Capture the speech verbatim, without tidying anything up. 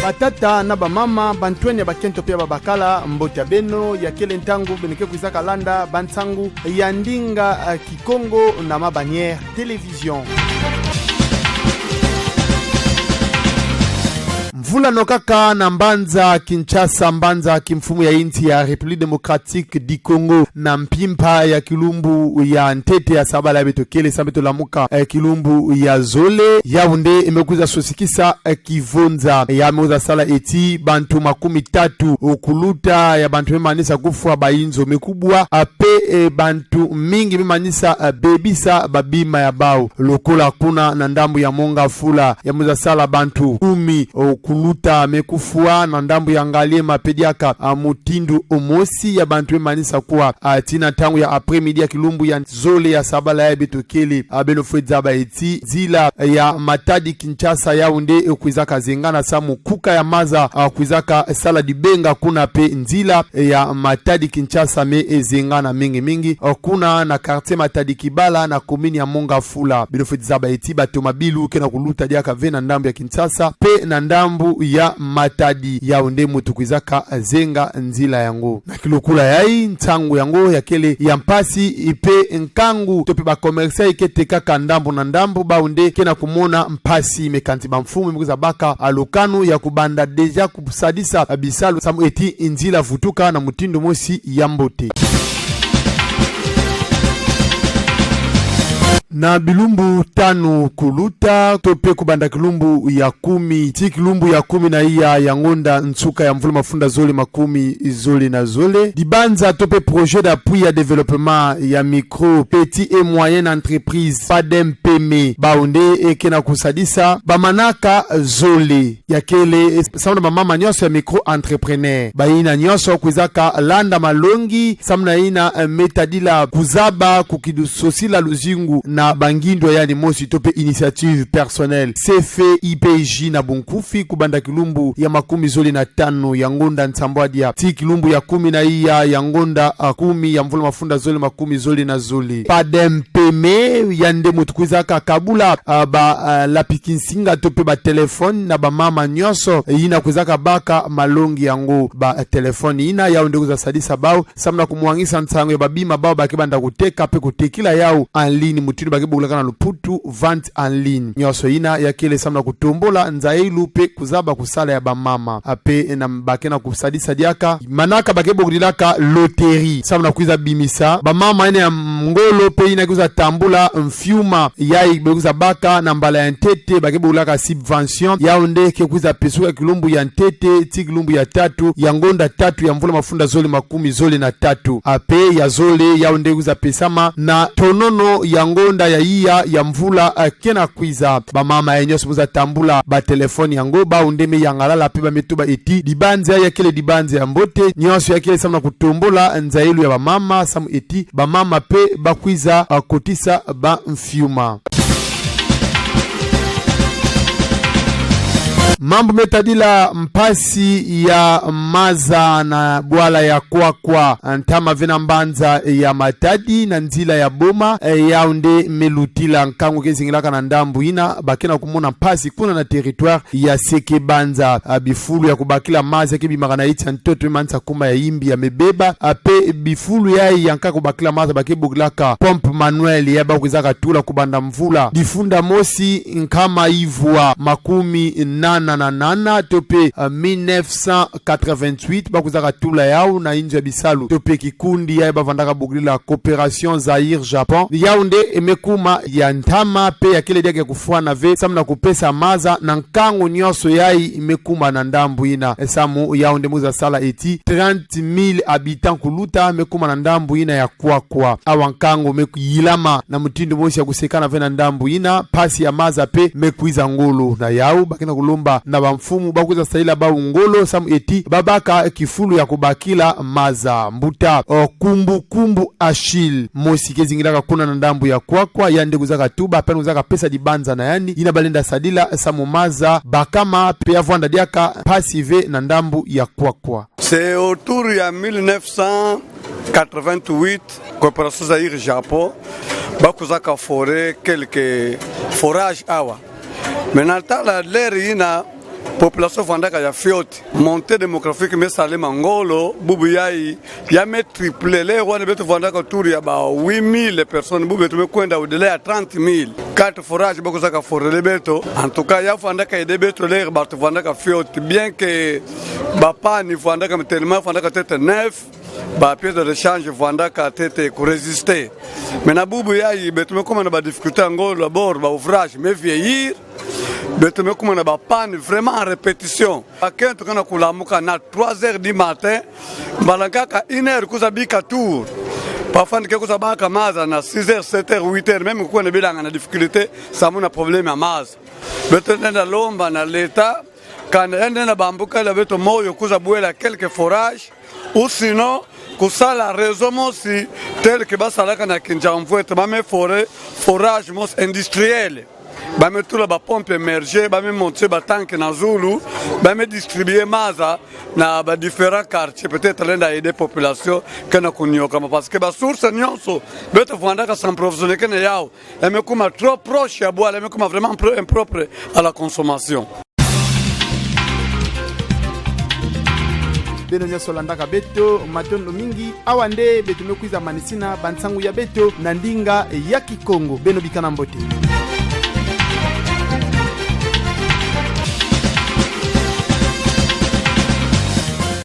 Batata na bamama, bantwenya ya bakento pe ya babakala, mbote ya beno, ya kele ntangu beno ke kwizaka landa bansangu ya ndinga, eh, Kikongo na Ma Bannière Télévision. Mvula nokaka na mbanza Kinshasa, mbanza kimfumu ya insi ya République Démocratique du Congo, na mpimpa ya kilumbu ya ntete ya sabala yayi beto kele, samu beto lamuka, eh, kilumbu ya zole, yawu nde me kwiza sosikisa, eh, kivonza ya me kwiza sala eti bantu makumi tatu kuluta ya bantu me manisa kufwa, bayinzo me kubwa, ah, pe, eh, bantu mingi me manisa, eh, bebisa babima ya bawu. Lokola kuna na ndambu ya Mont-Ngafula, ya me kwiza sala bantu kumi kuluta me kufwa, na ndambu ya Ngaliema pe diaka, ah, mutindu mosi ya bantu me manisa kuwa, ah, tii na ntangu ya après-midi ya kilumbu ya zole ya sabala yayi beto kele, ah, beno fwe zaba eti nzila ya Matadi Kinshasa yawu nde kwizaka zengana, samu kuka ya maza, ah, kwizaka sala dibenga kuna pe nzila ya Matadi Kinshasa me zengana mingi mingi, ah, kuna na quartier Matadi Kibala na commune ya Mont-Ngafula. Beno fwe zaba eti batomabilu ke na kuluta diaka ve na ndambu ya Kinshasa pe na ndambu ya Matadi, yawu nde mutu kwizaka zenga nzila yango. Na kilokola yayi, nsangu yango ya kele ya mpasi, pe nkangu to pe ba commerçant ke tekaka ndambu na ndambu, bawu nde ke na kumona mpasi, me kanti bamfumu me kwiza baka lukanu ya kubanda déjà kusadisa bisalu, samu eti nzila vutuka na mutindu mosi ya mbote. Na bilumbu tanu kuluta, to pe kubanda kilumbu ya kumi tii kilumbu ya kumi na iya ya ngonda nsuka ya mvula mafunda zole makumi zole na zole, dibanza to pe projet d'appui ya développement ya micro, petite et moyenne entreprise, PADEMPME, bawu nde ke na kusadisa bamanaka zole. Ya kele, eh, samu na bamama nyonso ya micro-entrepreneur. Bayina nyonso kwizaka landa malongi samu na yina, eh, me tadila kuzaba kukidusosila luzingu na bangindo ya yandi mosi to pe initiative personnelle, C F I P J na bunkufi, kubanda kilumbu ya makumi zole na tanu ya ngonda nsambwadia tii kilumbu ya kumi na iya ya ngonda, ah, kumi ya mvula mafunda zole makumi zole na zole. PADEMPME, yandi mutu kwizaka kabula, ah, ba, ah, lapikinsinga to pe ba téléphone na bamama nyonso, eh, yina kwizaka baka malongi yango. Ba, eh, téléphone yina, yawu nde kwiza sadisa bawu samu na kumwangisa nsangu ya babima bawu ba ke banda kuteka pe kutekila yawu en ligne, mutindu ba ke bokilaka na luputu vente en ligne. Nyonso yina ya kele samu na kutombula nzailu pe kuzaba kusala ya bamama. Ah, pe na ba ke na kusadisa diaka manaka ba ke bokilaka loterie, samu na kwiza bimisa bamama yina ya ngolo pe yina kwiza tambula mfiuma yayi be kwiza baka na mbala ya ntete ba ke bokilaka subvention. Yawu nde ke kwiza pesuka kilumbu ya ntete tii kilumbu ya tatu ya ngonda tatu ya mvula mafunda zole makumi zole na tatu. Ah, pe ya zole, yawu nde kwiza pesama na tonono ya ngonda ya iya ya mvula, ah, ke na kwiza. Bamama yayi nyonso me kwiza tambula ba téléphone yango, bawu nde me yangalala pe ba me tuba eti dibanza ya kele dibanza ya mbote, nyonso ya kele samu na kutombula nzailu ya bamama, samu eti bamama pe ba kwiza, ah, kotisa bamfiuma. Mambu me tadila mpasi ya maza na bwala ya Kwakwa, ntama ve na mbanza ya Matadi na nzila ya Boma, eh, yawu nde me lutila nkangu ke zingilaka na ndambu yina, ba ke na kumona mpasi kuna na territoire ya Seke-Banza. Ah, bifulu ya kubakila maza ke bimaka na iti ya ntoto me manisa kuma ya yimbi ya me beba, ah, pe bifulu yayi ya nkaka kubakila maza ba ke bokilaka pompe manuelle, yayi ba kwizaka tula kubanda mvula difunda mosi nkama ivwa makumi nana na nana to pe, ah, mille neuf cent quatre-vingt-huit, ba kwizaka tula yawu na inzo ya bisalu to pe kikundi yayi ba vandaka bokilila Coopération Zaïre-Japon. Yawu nde me kuma ya ntama pe ya kele diaka ya kufwana ve samu na kupesa maza na nkangu nyonso yayi me kuma na ndambu yina. Eh, samu yawu nde me kwiza sala eti trente mille habitants kuluta me kuma na ndambu yina ya Kwakwa. Awa nkangu me yilama na mutindu mosi ya kusekana ve na ndambu yina, mpasi ya maza pe me kwiza ngolo. Na yawu ba ke na kulomba na bamfumu ba kwiza sadila bawu ngolo samu eti ba baka kifulu ya kubakila maza. Mbuta, o, Kumbu Kumbu Achille, mosi ke zingilaka kuna na ndambu ya Kwakwa, yandi kwizaka tuba, pe yandi kwizaka pesa dibanza na yandi yina ba lenda sadila samu maza bakama pe ya vwanda diaka mpasi ve na ndambu ya Kwakwa. C'est autour ya mille neuf cent quatre-vingt-huit, Coopération Zaïre-Japon ba kwizaka forer quelques forages awa. Mais na tala l'heure yina, Population vwandaka ya fioti. Montée démographique me salama ngolo, bubu yayi, ya me triplé, l'heure one beto vwandaka autour ya ba huit mille personnes, bubu beto me kwenda au-delà ya trente mille. Quatre forages bako zaka forele beto. En tout cas, ya vwandaka aider beto l'heure bato vwandaka fioti. Bien que ba panne vwandaka, mais tellement vwandaka tête neuf, ba pièces de rechange vwandaka tête ku résister. Mais na bubu yayi, beto me kuma na ba difficultés ngolo, d'abord ba ouvrages me vieillir. Beto me kuma na ba panne vraiment en répétition. Bakento kana kulamuka na trois heures du matin, mbala nkaka une heure kwiza bika tour. Parfois nde ke kwiza baka maza na six heures, sept heures, huit heures, même kukwenda bilanga na difficulté, samu na problème ya maza. Beto lenda lomba na l'État, kanda yandi lenda bambuka la beto moyo kwiza bwela quelques forages, ou sinon, kusala réseau mosi, tel que basalaka na Kinzau-Mvuete, ba me forer forage mosi industriel. Ba me tula ba pompes immergées, ba me monter ba tanks na zulu, ba me distribuer maza na ba différents quartiers, peut-être lenda aider population kana kunyokama, parce que ba sources nyonso beto vwandaka s'approvisionner kena yawu, ya me kuma trop proche ya bwala, ya me kuma vraiment impro-, impropre à la consommation. Beno nyonso landaka beto, matondo mingi. Awa nde beto me kwiza manisina bansangu ya beto na ndinga ya Kikongo. Beno bikana mbote.